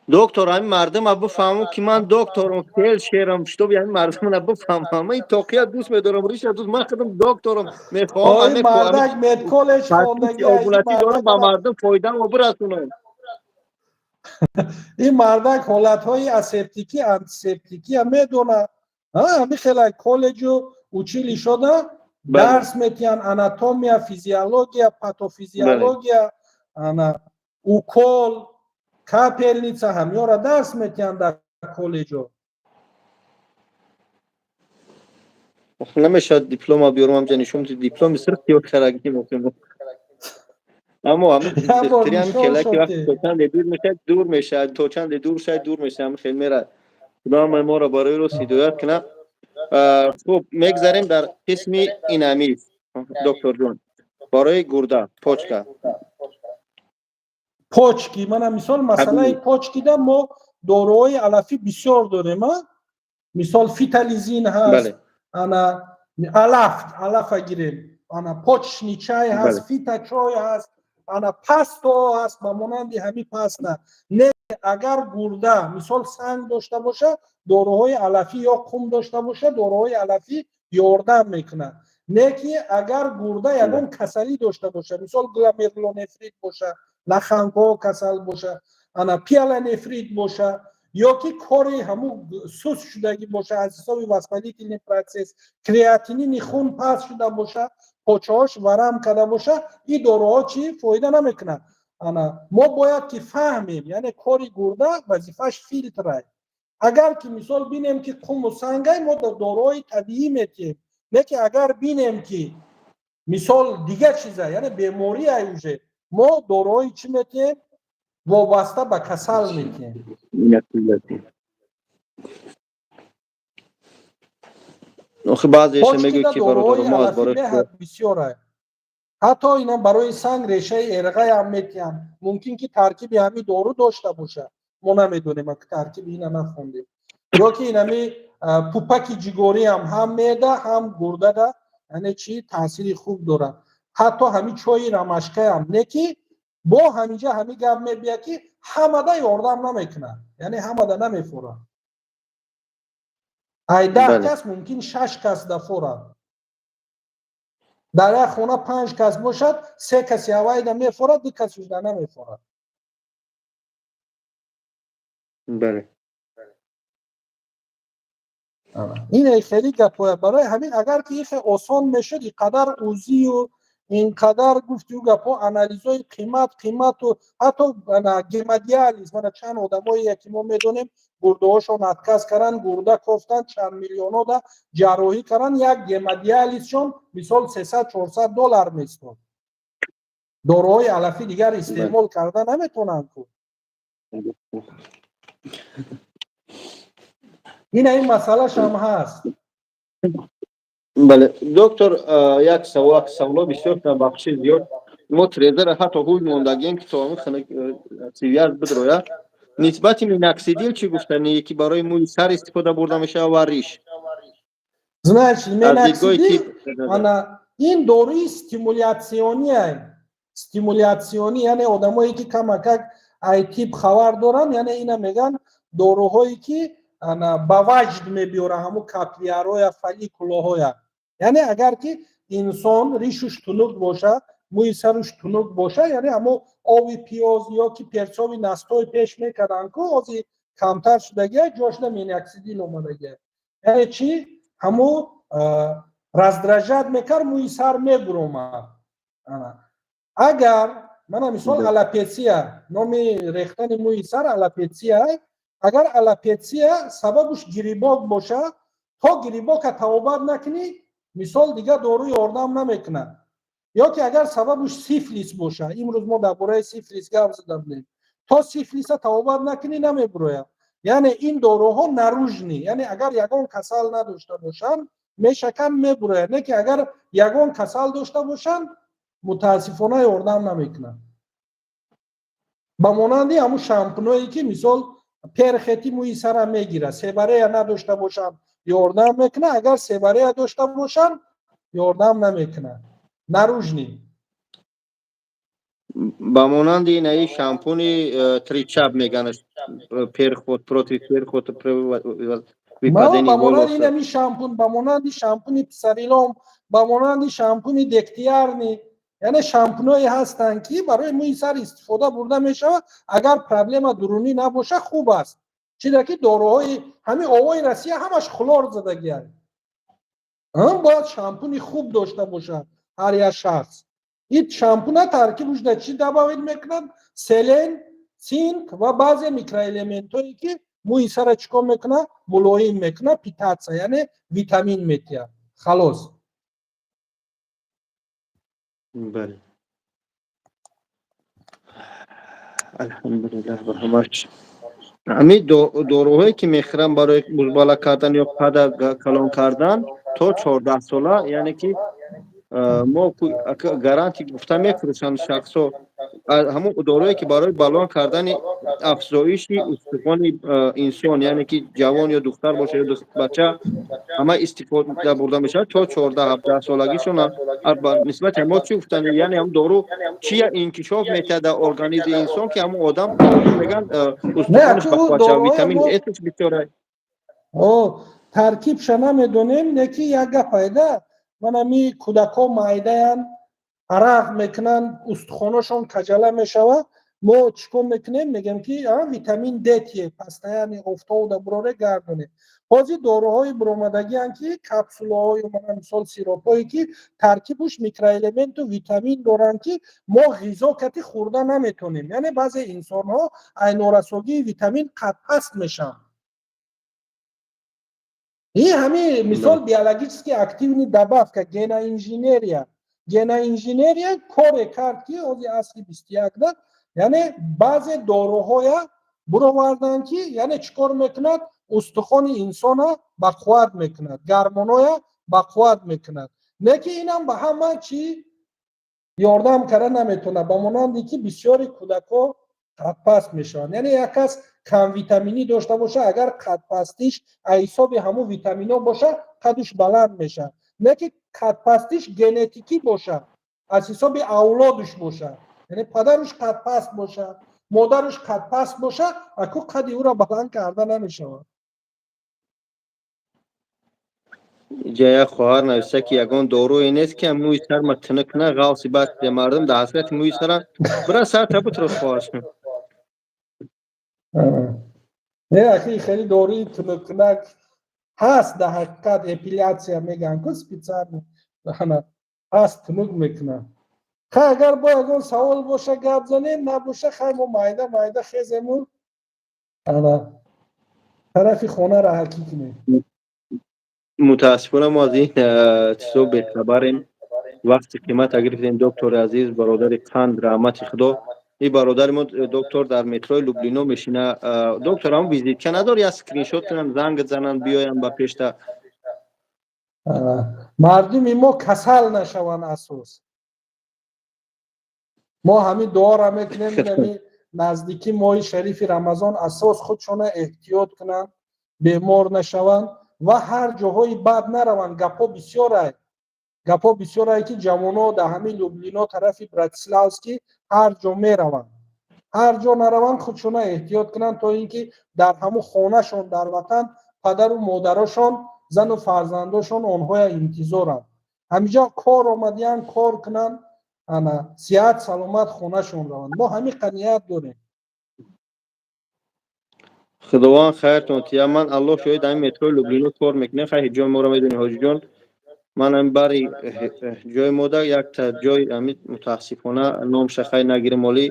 Доктор, ҳамин мардума бифаҳму, ки ман докторам, фельдшерам, чтобы ҳамин мардумана бифаҳмам. Ман ин тоқия дӯст медорам, риша дӯст, ман худам докторам, мехоҳам мардак медколлеҷ хондагӣ. Обунатӣ дорам, ба мардум фоидамо бирасонам. Ин мардак ҳолатҳои асептикӣ, антисептикия медонад. Ҳамин хела коллеҷу училище да. Дарс метиҳанд: анатомия, физиология, патофизиология, ана укол, капельница, ҳамёра дарс метиҳанд дар коллеҷо. Намешавад диплома биёрам, ҳамҷа нишон, дипломи сирф ё карагӣ мекунам. Аммо ҳамин келаки вақт то чанде дур мешавад, дур мешавад, то чанде дур шавад, дур мешавад, ҳамин хел мерад. Худо ҳамаи моро барои рост ҳидоят кунад. Хуб, мегзарем дар қисми инами, докторҷон, барои гурда, почка. Почки, мана мисол, масъалаи почкида мо доруҳои алафӣ бисёр дорем. Мисол, фитализин ҳаст, ана алаф, алафа гирем, ана почечный чай ҳаст, фиточай ҳаст, ана пасто ҳаст, ба монанди ҳамин паста. Не, агар гурда, мисол, санг дошта боша, доруҳои алафӣ ё қум дошта боша, доруҳои алафӣ ёрдам мекунад. Не ки агар гурда ягон касалӣ дошта боша, мисол, гломерулонефрит боша, лоханкаҳо касал боша, ана пиелонефрит боша, ё ки кори ҳамун суст шудагӣ боша аз ҳисоби воспалительный процесс, креатинини хун паст шуда боша, почаҳош варам карда боша, ин доруҳо чӣ фоида намекунад. Ана мо бояд ки фаҳмем, яъне кори гурда вазифааш филтрай. Агар ки, мисол, бинем, ки қуму сангай, мо доруҳои табиӣ метиҳем. Не ки агар бинем, ки, мисол, дигар чиза, яъне бемориай, уже мо доруҳои чӣ метиҳем? Вобаста ба касал метиҳем. Охи, баъзеша мегӯяд, ки бародаро, мо аз барои бисёрай, ҳатто ина барои санг решаи эрғаям метиҳанд. Мумкин ки таркиби ҳамин дору дошта бошад, мо намедонем, таркиби ина нахондем. Ё ки инами пупаки ҷигориам ҳам меъда, ҳам гурдада, яъне чи таъсири хуб дорад. Ҳатто ҳамин чойи ромашкаям. Не ки бо ҳаминҷа ҳамин гап мебиёд, ки ҳамада ёрдам намекунад, яъне ҳамада намефорад. Ай 10 кас мумкин шаш кас дафорад. Дар як хона панҷ кас бошад, се каси авайда мефорад, ду касишда намефорад. Бале. Ин хеле гапоя. Барои ҳамин, агар ки ихе осон мешуд, ин қадар УЗИю ин қадар гуфтию гапҳо, анализҳои қимат қимату ҳатто гемодиализ, мана чанд одамое ки мо медонем, гурдаҳошон отказ каранд, гурда кофтанд, чанд миллионода ҷарроҳӣ каранд, як гемодиализшон, мисол, 300-400 доллар местод. Доруҳои алафӣ дигар истеъмол карда наметавонанд ку. Ина ин масъалашам ҳаст. Бале, доктор, як савол, саволо бисёр, бахши зиёд. Мо трезера ҳатто ҳуй мондагием, ки то сивяз бидроя. Нисбати миноксидил чӣ гуфтанӣ, ки барои мӯи сар истифода бурда мешавад ва риш? Значит, миноксидил, ана ин доруи стимулятсиония, стимулятсионӣ, яъне одамое ки камакак ай тиб хабар доранд, яъне ина мегӯянд доруҳое ки ана ба ваҷд мебиёра ҳамун капиллярҳоя, фолликулоҳоя. Яъне агар ки инсон ришуш тунук боша, мӯи саруш тунук боша, яъне ҳамо ови пиёз ё ки перцовый настой пеш мекарданд ку, ози камтар шудагия, ҷошда миноксидил омадагия. Яъне чӣ? Ҳамо раздражать мекард, мӯи сар мебуромад. Агар мана, мисол, алопеция, номи рехтани мӯи сар алопеция, агар алопеция сабабуш грибок боша, то грибока табобат накунӣ, мисол, дигар дору ёрдам намекунад. Ё ки агар сабабуш сифлис боша, имрӯз мо дар бораи сифлис гап зада будем, то сифлиса табобат накунӣ, намебурояд. Яъне ин доруҳо наружный, яъне агар ягон касал надошта бошанд, мешаканд, мебурояд. Не ки агар ягон касал дошта бошанд, мутаассифона, ёрдам намекунад. Ба монанди ҳамун шампуное ки, мисол, перхоти мӯи сара мегирад, себоррея надошта бошанд, ёрдам мекунад, агар себоррея дошта бошанд, ёрдам намекунад. Наружный. Ба монанди инаи шампуни Тричап меганаш, перхоть, против перхоть. Ба монанди инами шампун, ба монанди шампуни Псорилом, ба монанди шампуни Дегтярный, яъне шампуное ҳастанд, ки барои мӯи сар истифода бурда мешавад. Агар проблема дурунӣ набоша, хуб аст. Чида ки доруҳои ҳамин овои Россия ҳамаш хлор задагианд. Бояд шампуни хуб дошта бошад ҳар як шахс. Ин шампуна таркибуш да чӣ добавить мекунад? Селен, цинк ва баъзе микроэлементҳое, ки мӯи сара чӣ кор мекунад? Мулоим мекунад, питаться, яъне витамин метиҳад. Халос. Бале, алҳамдулиллаҳ ба ҳамаш. Ҳамин доруҳое, ки мехӯрам барои музбала кардан ё қада калон кардан то 14 сола, яъне ки мо гарантӣ гуфта мефурӯшанд шахсо, ҳамон доруе, ки барои баланд кардани афзоиши устухони инсон, яъне ки ҷавон ё духтар боша ё бача, ҳама истифода бурда мешавад то 14-17 солагишон, нисбати ҳамо чӣ гуфтани? Яъне ҳамн дору чи инкишоф метиҳад дар организми инсон, ки ҳамон одам мегӯянд, устухонаш бақувват шавад, витамин эсш бисёр? Таркибша намедонем, не ки як гап айда ман ами кӯдакҳо майдаянд, арақ мекунанд, устухонашон каҷала мешавад. Мо чӣ кор мекунем? Мегӯем, ки витамин Д тие, постоянно офтобда буроре, гардонем. Ҳозир доруҳои буромадагианд, ки капсулаҳою, мана мисол, сиропҳое, ки таркибуш микроэлементу витамин доранд, ки мо ғизо кати хӯрда наметонем. Яъне баъзе инсонҳо ай норасогии витамин қадпаст мешаванд. И ҳами мисол биологически активный добавка, геноинженерия. Геноинженерия коре кард, ки ҳозир асри 21-да, яъне баъзе доруҳоя буроварданд, ки яъне чӣ кор мекунад? Устухони инсона бақувват мекунад, гармоноя бақувват мекунад. Не ки инам ба ҳама чӣ ёрдам карда наметавонад, ба монанде ки бисёри кӯдакҳо қадпаст мешаванд. Яъне як кас камвитаминӣ дошта боша, агар қадпастиш аз ҳисоби ҳамун витаминҳо боша, қадуш баланд мешавад. Не ки қадпастиш генетикӣ боша, аз ҳисоби авлодуш боша, яъне падаруш қадпаст боша, модаруш қадпаст боша, аку қади ӯро баланд карда намешавад. Иҷа як хоҳар нависта, ки ягон доруе нест, ки мӯи сарма тинук кунад, ғавси бад мардум дар ҳасрати мӯи саранд. Бира, сарта бутро, хоҳаршон. Не, ахи, хеле доруи тунуккунак ҳаст. Дар ҳақиқат эпиляция мегӯянд ку, специально ҳаст, тунук мекунад. Хай, агар бо ягон савол боша, гап занем, набоша, хай, мо майда майда хезему, ана, тарафи хона раҳакӣ кунем. Мутаассифона, мо аз ин чизо бехабарем. Вақти қимата гирифтем, доктори азиз, бародари қанд, раҳмати худо. И бародари мо доктор дар метрои Люблино мешина. Доктор, ҳам визитка надор, як скриншот кунанд, занг зананд, биёянд ба пешта? Мардуми мо касал нашаванд асос. Мо ҳамин дуоро мекунем, ами наздики моҳи шарифи Рамазон асос худшона эҳтиёт кунанд, бемор нашаванд ва ҳар ҷоҳои бад нараванд. Гапҳо бисёрай, гапҳо бисёрае, ки ҷавоно дар ҳамин Люблино, тарафи Братиславский ҳар ҷо мераванд. Ҳар ҷо нараванд, худшона эҳтиёт кунанд, то ин ки дар ҳамун хонашон, дар ватан падару модарошон, зану фарзандошон онҳоя интизоранд. Ҳамиҷо кор омадиянд, кор кунанд, ана, сиҳат саломат хонашон раванд. Мо ҳамин қаният дорем. Худованд хайртон тия. Ман, Аллоҳ шоҳид, ҳамин метрои Люблино кор мекунем. Хай, ҷои моро медонӣ, ҳоҷиҷон. Ман ҳамин бари ҷои мода якта ҷой, ҳамин, мутаассифона, номша хай нагирем, оли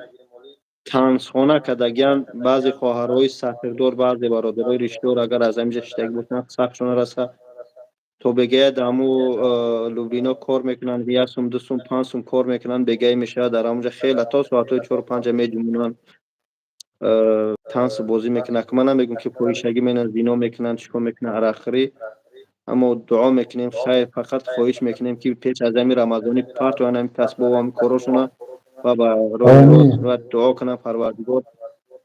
танзхона кардагиян. Баъзе хоҳарҳои сатрдор, баъзе бародарои ришдор, агар аз ҳаминҷа шиштагӣ бошанд, сахтшона раса. То бегая дар ҳаму Люблино кор мекунанд, як сум, 2 сум, 5 сум кор мекунанд, бегае мешавад, дар ҳамунҷа хеле то соатҳои 4-5 меҷумонанд, танс бозӣ мекунанд. Ман намегӯм, ки фоҳишагӣ менанд, зино мекунанд, чӣ кор мекунанд, арақхӯрӣ, аммо дуо мекунем, хайр, фақат хоҳиш мекунем, ки пеш аз ҳамин рамазонӣ партоянд ҳамин касбову ҳамин корошона ва ба роҳи рост, ва дуо кунанд, Парвардигор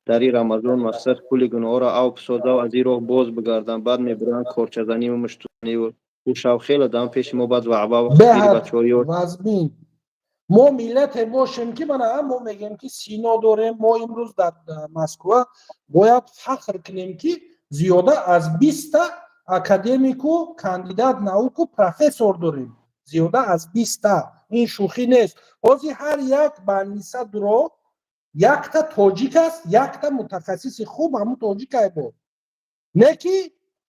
дар ин Рамазон, мақсад, пули гуноҳҳоро авф соза, аз ин роҳ боз бигарданд. Баъд мебуранд корчазаниву муштзаниву ӯшав хеле дам пеши мо баъд ваъвав. Беҳад вазмин. Мо миллате бошем, ки мана мо мегӯем, ки сино дорем. Мо имрӯз дар Москва бояд фахр кунем, ки зиёда аз 20-та академику, кандидат науку, профессор дорем. Зиёда аз 20-та, ин шӯхӣ нест. Ҳозир ҳар як больница дуро якта тоҷик аст, якта мутахассиси хуб ҳамун тоҷикай буд. Не ки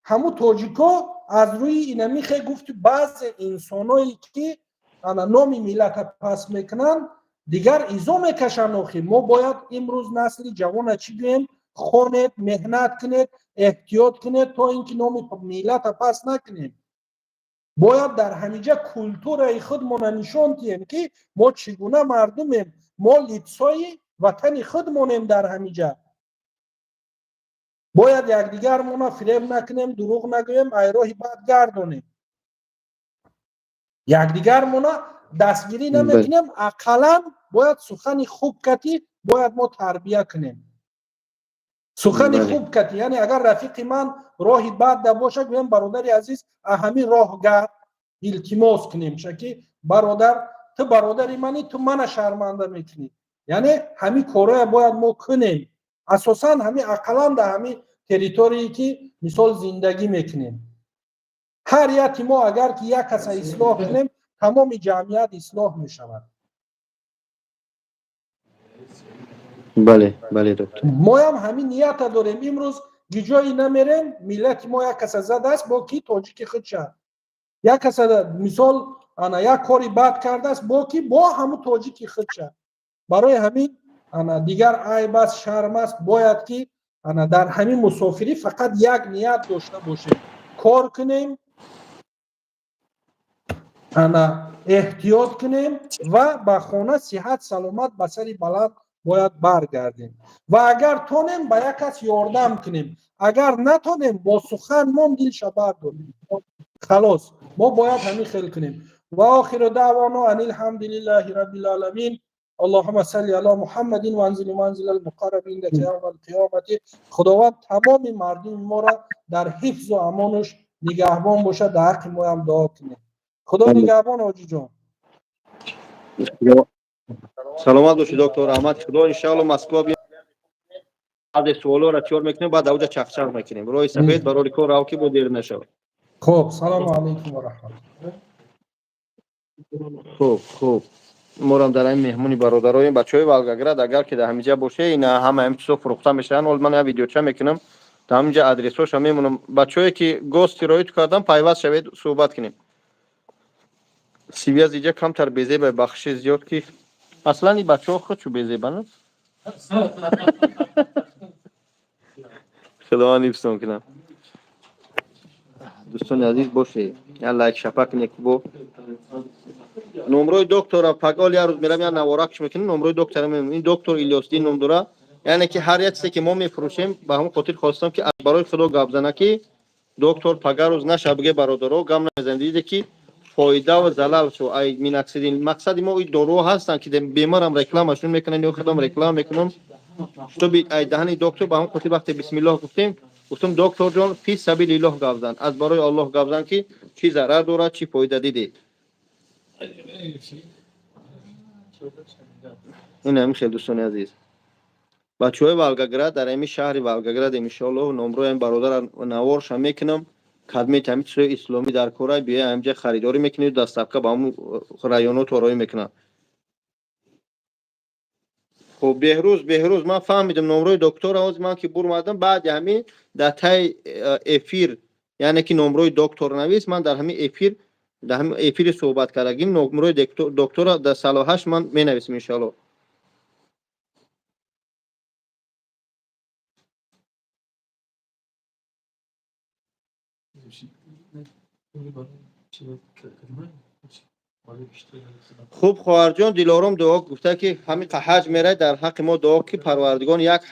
ҳамун тоҷико. Аз рӯи инамихе гуфти, баъзе инсоное ки ана номи миллата пас мекунанд, дигар изо мекашанд. Охи мо бояд имрӯз насли ҷавона чӣ гӯем? Хонед, меҳнат кунед, эҳтиёт кунед, то ин ки номи миллата пас накунем. Бояд дар ҳамиҷа культураи худмона нишон диҳем, ки мо чӣ гуна мардумем. Мо лицои ватани худмонем. Дар ҳамиҷа бояд якдигармона фиреб накунем, дурӯғ нагӯем, айроҳи бад гардонем, якдигармона дастгирӣ намекунем, ақаллан бояд сухани хуб кати бояд мо тарбия кунем, сухани хуб кати. Яъне агар рафиқи ман роҳи бад да боша, гӯям: «Бародари азиз, ҳамин роҳ гард». Илтимос кунем ки: «Бародар, ту бародари мани, ту мана шарманда мекунӣ». Яъне ҳамин корое бояд мо кунем, асосан ҳамин ақаллан дар ҳамин территорие ки мисол зиндагӣ мекунем. Ҳар яки мо агар ки як каса ислоҳ кунем, тамоми ҷамъият ислоҳ мешавад. Бале, доктор. Моям ҳамин нията дорем. Имрӯз гиҷое намерем, миллати мо як каса задааст, бо ки тоҷики худша як каса мисол ана як кори бад кардааст, бо ки бо ҳамун тоҷики худша. Барои ҳамин ана дигар айб аст, шарм аст. Бояд ки ана дар ҳамин мусофирӣ фақат як ният дошта бошем: кор кунем, ана эҳтиёт кунем ва ба хона сиҳат саломат, ба сари баланд бояд баргардем. Ва агар тонем, ба як кас ёрдам кунем, агар натонем, бо сухан мон дилша бардорем, халос. Мо бояд ҳамин хел кунем. Ва охиру даъвоно ан алҳамдулиллаҳи раббил оламин. اللهم صل على محمد وانزل منزل المقرب عندك يوم القیامت. Худованд тамоми мардуми моро дар ҳифзу амонаш нигаҳбон бошад. Дар ҳаққи моям дуо кунед. Худо нигаҳбон, ҳоҷиҷон. Саломат бошед, доктор, раҳмати Худо. Иншаалло, Москва баъзе суолоро тиёр мекунем, баъд ауҷа чақчақ мекунем. Роҳи сафед, барори кор рав, ки бо дер нашавад. Хуб, салому алайкум ва раҳматуллоҳ. Хуб, морам дар ҳамин меҳмони бародароем. Бачаҳои Волгоград, агар ки дар ҳамиҷа боше, ина ҳама ҳамин чизо фурӯхта мешаванд. Ҳол ман я видеоча мекунам, дар ҳаминҷа адресҳоша мемонам. Бачаҳое ки гости роит кардам, пайваст шавед, суҳбат кунем. Связь иҷа камтар безеба, бахши зиёд, ки аслан и бачаҳо худшу безебанд. Худованд ҳифзтон кунам. Дӯстони азиз, боше, я лайк шапа кунед. Бо номрои доктора пагол як рӯз мерам, як наворакш мекунем, номрои доктора мемонем. Ин доктор Илёсдин ном дора. Яъне ки ҳар як чизе ки мо мефурӯшем, ба ҳамон хотир хостам, ки барои Худо гап зана, ки доктор пага рӯз наша биге: «Бародаро, гап намезанем». Диде ки фоида ва залал шу ай миноксидил. Мақсади мо и доруҳо ҳастанд, ки беморам рекламашон мекунанд ё худам реклама мекунам, чтобы ай даҳани доктор. Ба ҳамон хотир вақте бисмиллоҳ гуфтем, гуфтам: «Докторҷон, фи сабилиллоҳ гап зан, аз барои Аллоҳ гап зан, ки чӣ зарар дорад, чӣ фоида дидӣ». Ин ҳамин хел, дӯстони азиз, бачаҳои Волгоград, дар ҳамин шаҳри Волгоград, иншоаллоҳ, номрои ҳамин бародара наворша мекунам. Кадмет ҳамин чизҳои исломӣ дар кора, биёя ҳаминҷа харидорӣ мекунед, доставка ба ҳамун районот ороӣ мекунад. Хуб, Беҳрӯз, ман фаҳмидам номрои доктора. Ҳозир ман ки бурмадам, баъди ҳамин дар таи эфир, яъне ки номрои доктор навис. Ман дар ҳамин эфир, дар ҳамин эфири суҳбат кардагим, номрои доктора дар салоҳаш ман менависам, иншоаллоҳ. Хуб, хоҳарҷон Дилором дуо гуфта, ки ҳамин ҳаҷ мерай, дар ҳаққи мо дуо, ки Парвардигон як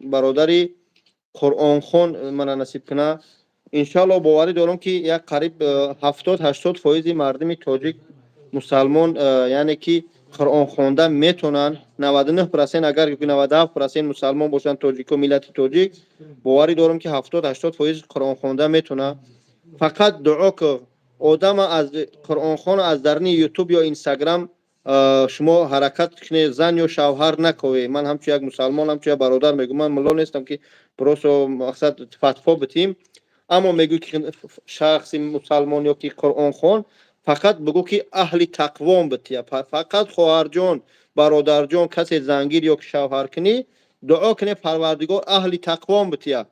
бародари қуръонхон мана насиб куна. Иншоалло, боварӣ дорам, ки як қариб 70-80 фоизи мардуми тоҷик мусалмон, яъне ки қуръон хонда метонанд. 99%, агар 97% мусалмон бошанд тоҷико, миллати тоҷик, боварӣ дорам, ки 70-80 фоиз қуръон хонда метонад. Фақат дуо ку. Одама аз қуръонхон аз дарни Ютуб ё Инстаграм шумо ҳаракат кунед, зан ё шавҳар накове. Ман ҳамчун як мусалмон, ҳамчун як бародар мегӯм. Ман мулло нестам, ки просто мақсад фатво битим, аммо мегӯй, ки шахси мусалмон ё ки қуръонхон, фақат бигӯ, ки аҳли тақвом бития. Фақат, хоҳарҷон, бародарҷон, касе зангир ё ки шавҳар кунӣ, дуо кунед, Парвардигор аҳли тақвом бития.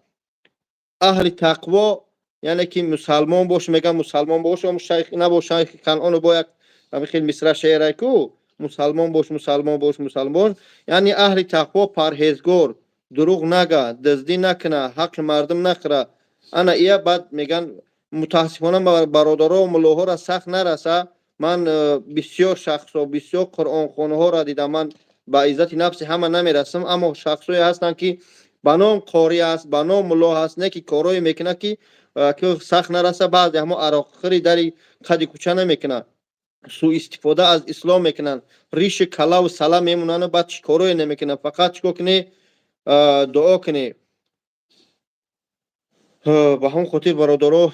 Аҳли тақво. Яъне ки мусалмон бош, мегӯям мусалмон бош, шайх набош, шайхи Канъону бо як ҳамин хел мисра шеърай ку: мусалмон бош, мусалмон бош, мусалмон. Яъне аҳли тақво, парҳезгор, дурӯғ нага, дуздӣ накуна, ҳаққи мардум нахӯра. Ана ия баъд мегӯян, мутаассифона бародаро муллоҳоро сахт нараса. Ман бисёр шахсҳо, бисёр қуръонхонҳоро дидам. Ман ба иззати нафси ҳама намерасам, аммо шахсҳое ҳастанд, ки ба ном қорӣ аст, ба ном мулло ҳаст, не ки корҳое мекунад, ки сахт нараса. Баъзе ҳамо ароқхӯри дари қади кӯча намекунад, суистифода аз ислом мекунанд, риши калаву сала мемонанд, баъд чӣ корое намекунанд. Фақат чӣ кор кунӣ? Дуо кунӣ. Ба ҳамон хотир, бародаро,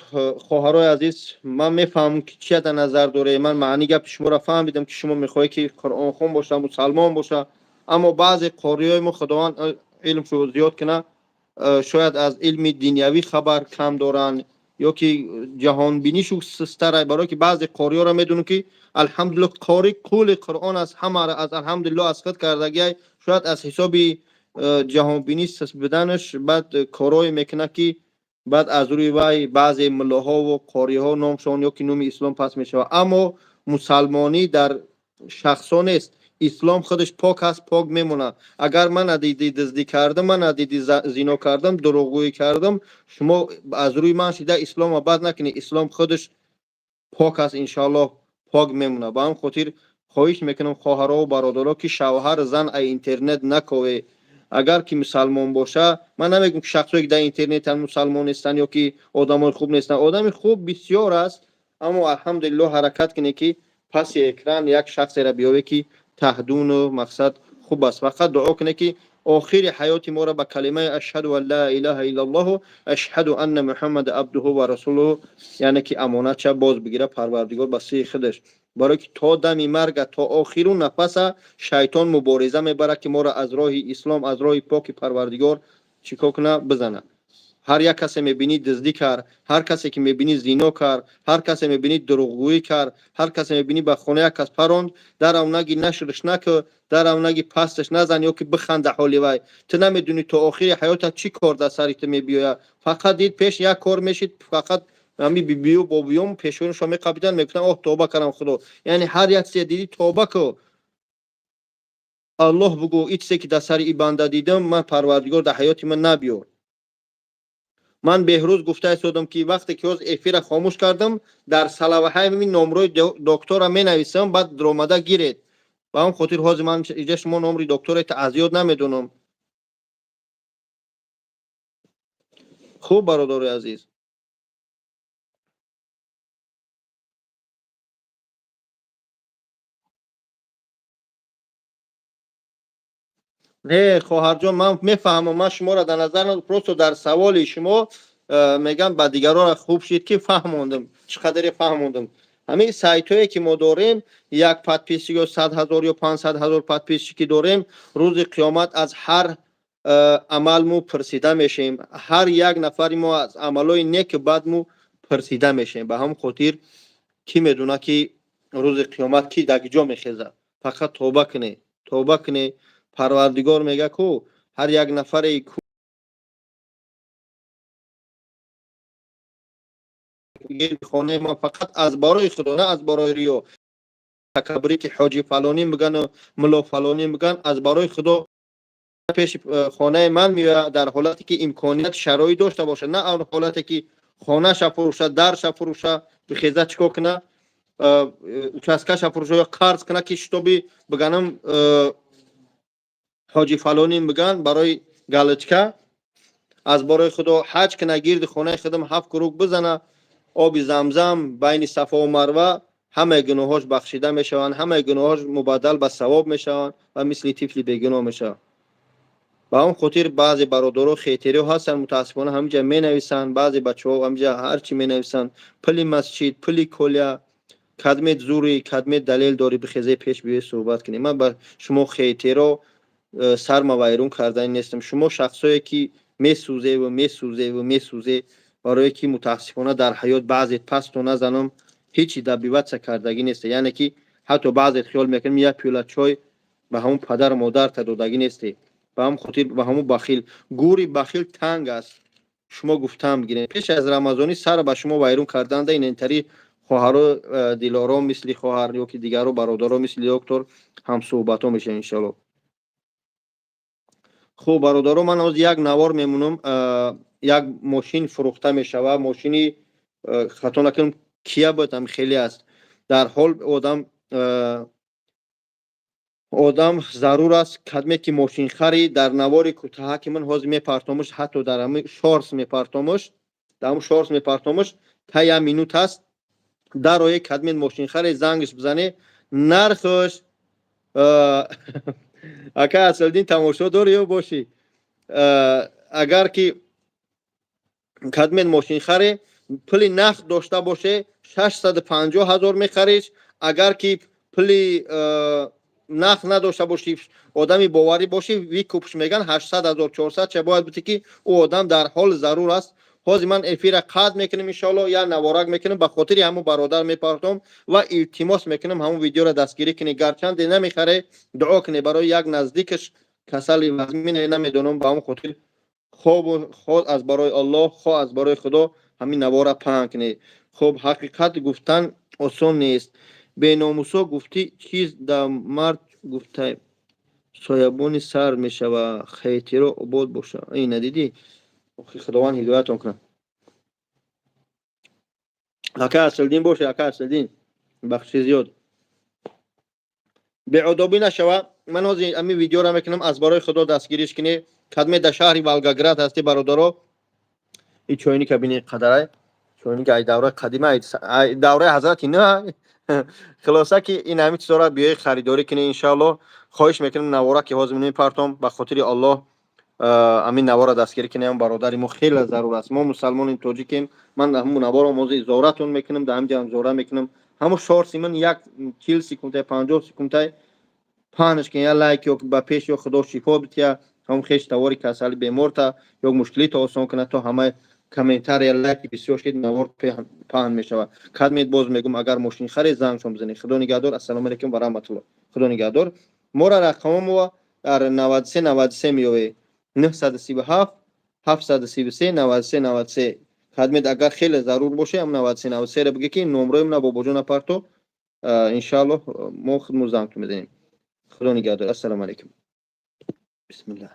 хоҳарои азиз, ман мефаҳмам, ки чия дар назар доред. Ман маъни гапи шуморо фаҳмидам, ки шумо мехоҳед, ки қуръонхон боша, мусалмон боша. Аммо баъзе қориҳои мо, Худованд илмшо зиёд кунад, шояд аз илми динявӣ хабар кам доранд ё ки ҷаҳонбинишу сустара. Барое ки баъзе қориҳоро медонам, ки алҳамдулилло қори кули Қуръон аст, ҳамаро аз алҳамдулилло аз худ кардагиай. Шояд аз ҳисоби ҷаҳонбинӣ суст буданаш баъд корҳое мекунад, ки баъд аз рӯи вай баъзе муллоҳову қориҳо номшон ё ки номи ислом пас мешавад. Аммо мусалмонӣ дар шахсҳо нест. Ислом худаш пок аст, пок мемонад. Агар ман надидӣ дуздӣ кардам, ман надидӣ зино кардам, дурӯғгӯӣ кардам, шумо аз рӯи ман шида исломро бад накунед. Ислом худаш пок аст, иншоаллоҳ пок мемонад. Ба ҳамин хотир хоҳиш мекунам, хоҳарову бародаро, ки шавҳар зан ай интернет накове. Агар ки мусалмон боша, ман намегӯям, ки шахсое ки дар интернетан мусалмон нестанд ё ки одамои хуб нестанд. Одами хуб бисёр аст, аммо алҳамдулиллоҳ ҳаракат кунед, ки паси экран як шахсеро биёве, ки таҳдуну мақсад хуб аст. Фақат дуо кунед, ки охири ҳаёти моро ба калимаи ашҳаду ан ла илаҳа иллаллоҳу ашҳаду анна Муҳаммада абдуҳу ва расулуҳу, яъне ки амонатша боз бигира Парвардигор ба сӯи худаш. Барое ки то дами марга, то охиру нафаса шайтон мубориза мебарад, ки моро аз роҳи ислом, аз роҳи поки Парвардигор чӣ кор куна? Бизана. Ҳар як касе мебинӣ дуздӣ кард, ҳар касе ки мебинӣ зино кард, ҳар касе мебинӣ дурӯғгӯӣ кард, ҳар касе мебинӣ ба хона як кас паронд, дарав наги нашрш накӯ, дарав наги пасташ назан ё ки биханда ҳоли вай. Ту намедонӣ, то охири ҳаётат чӣ кор дар сари ту мебиёяд. Фақат дид пеш як кор мешид, фақат ҳами бибию бобиём пешонашон меқапиданд, мегуфтанд: «Оҳ, тоба кардам, Худо». Яъне ҳар як чизе дидӣ, тоба кӯ, Аллоҳ бугӯ: «И чизе ки дар сари и банда дидам, ман, Парвардигор, дар ҳаёти ман набиёр». Ман беҳрӯз гуфта истодам, ки вақте ки ҳоз эфира хомӯш кардам, дар салаваҳаи номрои доктора менависам, баъд ромада гиред. Ба ҳамн хотир ҳозир ман иҷа шумо номри докторе аз ёд намедонам. Хуб, бародари азиз. Не, хоҳарҷон, ман мефаҳмам, ман шуморо дар назар, просто дар саволи шумо мегам, ба дигарора хуб шид, ки фаҳмондам, чӣ қадаре фаҳмондам. Ҳамин сайтҳое ки мо дорем, як подписчик ё 100 000 ё 500 000 подписчики дорем, рӯзи қиёмат аз ҳар амалму пурсида мешавем. Ҳар як нафари мо аз амалҳои неки бадму пурсида мешавем. Ба ҳамн хотир кӣ медонад, ки рӯзи қиёмат кӣ дар ҷо мехезад? Фақат тоба кунед, тоба кунед. Парвардигор мега ку ҳар як нафаре хонаи ма фақат аз барои Худо, на аз барои риё, такаббурӣ, ки ҳоҷи фалонӣ мегану мулло фалонӣ меган, аз барои Худо пеши хонаи ман меояд, дар ҳолате ки имконият, шароит дошта бошад, на он ҳолате ки хонаша фурӯша, дарша фурӯша, бихеза чӣ кор куна, участкаша фурӯша ё қарз куна, ки шитоби биганам ҳоҷи фалонӣ меган, барои галочка. Аз барои Худо ҳаҷ куна, гирди хонаи худам ҳафт круг бизана, оби Замзам байни Сафову Марва, ҳамаи гуноҳош бахшида мешаванд, ҳамаи гуноҳош мубаддал ба савоб мешаванд ва мисли тифли бегуноҳ мешаванд. Ба он хотир баъзе бародаро хейтериҳо ҳастанд, мутаассифона ҳаминҷа менависанд, баъзе бачаҳо ҳаминҷа ҳарчи менависанд: пули масҷид, пули колия. Кадмет зури, кадмет далел дорӣ, бихезе пеш биёй, суҳбат кунем. Ман ба шумо хейтеро сарма вайрон кардани нестам. Шумо шахсое ки месӯзеву месӯзеву месӯзе, барое ки мутаассифона дар ҳаёт баъзе пасту назанам, ҳечи добиваться кардагӣ несте. Яъне ки ҳатто баъзе хиёл мекунем, як пиёла чой ба ҳамун падару модарта додагӣ несте. Ба ҳамн хотир ба ҳамун бахил, гӯри бахил танг аст. Шумо гуфтаам бигирем, пеш аз Рамазонӣ сар ба шумо вайрон карданда инентари хоҳаро, Дилоро мисли хоҳар ё ки дигаро, бародаро мисли доктор ҳамсӯҳбатҳо мешавем, иншоалло. Хуб, бародаро, ман ҳозир як навор мемонам. Як мошин фурӯхта мешавад, мошини, хато накунам, Кия буд, ам хеле аст. Дар ҳол одам зарур аст. Кадме ки мошинхари, дар навори кӯтаҳа ки ман ҳозир мепартомуш, ҳатто дар ҳами шортс мепартомуш, дар ҳамн шортс мепартомуш, та як минут аст. Дарои кадмен мошинхаре, зангш бизане. Нархш, ака Асалдин, тамошо дорӣ ё бошӣ? Агар ки кадмен мошинхаре, пули нақд дошта боше, 650 000 мехариш. Агар ки пули нақд надошта бошӣ, одами боварӣ бошӣ, выкуп ш меган, 800 000, 400 ча бояд бути, ки ӯ одам дар ҳол зарур аст. Ҳозир ман эфира қатъ мекунем, иншоалло, як наворак мекунем, ба хотири ҳамун бародар мепартом ва илтимос мекунем, ҳамун видеоро дастгирӣ кунед. Гарчанде намехаре, дуо кунед барои як наздикаш, касали вазмине, намедонам. Ба ҳамон хотир хобу хо аз барои Аллоҳ, хо аз барои Худо ҳамин навора паҳн кунед. Хуб, ҳақиқат гуфтан осон нест. Беномусо гуфтӣ, чиз да мард гуфта, соябони сар мешава. Хейтиро обод боша. Ина дидӣ, Худованд ҳидоятон кунад. Ака Аслиддин боше, ака Аслиддин, бахши зиёд, беодобӣ нашава. Ман ҳозир ҳамин видеоро мекунам, аз барои Худо дастгириш кунӣ. Кадме дар шаҳри Волгоград ҳастӣ, бародаро, и чойника бини, қадарай чойника, ай давраи қадима, ай давраи ҳазрати на. Хулоса ки ин ҳамин чизҳоро биёи харидорӣ кунӣ, иншоалло. Хоҳиш мекунам, навора ки ҳозир мепартом, ба хотири Аллоҳ ҳамин навора дастгирӣ кунем. Бародари мо хеле зарур аст. Мо мусалмонем, тоҷикем. Ман ҳамун наворо ҳозир зоратон мекунам, дар ҳамин ҷо зора мекунам. Ҳамун шортси ман як 40 секундай, 50 секундай паҳнаш кун, я лайк ё ба пеш, ё Худо шифо бития ҳамун хеш тавори касали беморта ё мушкилита осон кунад. То ҳамаи комментария, лайки бисёр шид, навор паҳн мешавад. Кадмед, боз мегум, агар мошинхаре, зангшон бизанед. Худо нигаҳдор. Ассалому алайкум ва раҳматулло. Худо нигаҳдор. Мора рақамомо дар 93 93 меёвед, 937 733 93 93. Кадмед агар хеле зарур боше, ам 93 93 ра бигӣ, ки номрои мана бобоҷон апарто, иншааллоҳ, мо худмон зангтон мезанем. Худо нигаҳдор. Ассалому алайкум. Бисмиллаҳ.